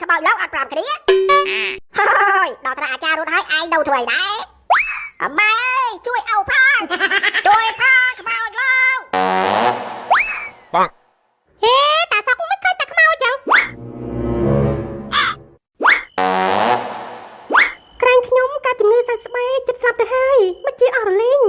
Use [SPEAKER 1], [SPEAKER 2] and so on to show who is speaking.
[SPEAKER 1] ខ្មោចលោកអត់ប្រាប់គ្នាហើយដល់ត្រាអាចារ្យរត់ហើយឯងនៅធ្វើអីដែរអម៉ែអើយជួយឪផងជួយផងខ្មោចលោក
[SPEAKER 2] បាក់
[SPEAKER 3] ហេតាសុកមិនឃើញតែខ្មោចចឹងក្រែងខ្ញុំកើតជំងឺសើស្បែកចិត្តស្លាប់ទៅហើយមិនជាអស់រលីង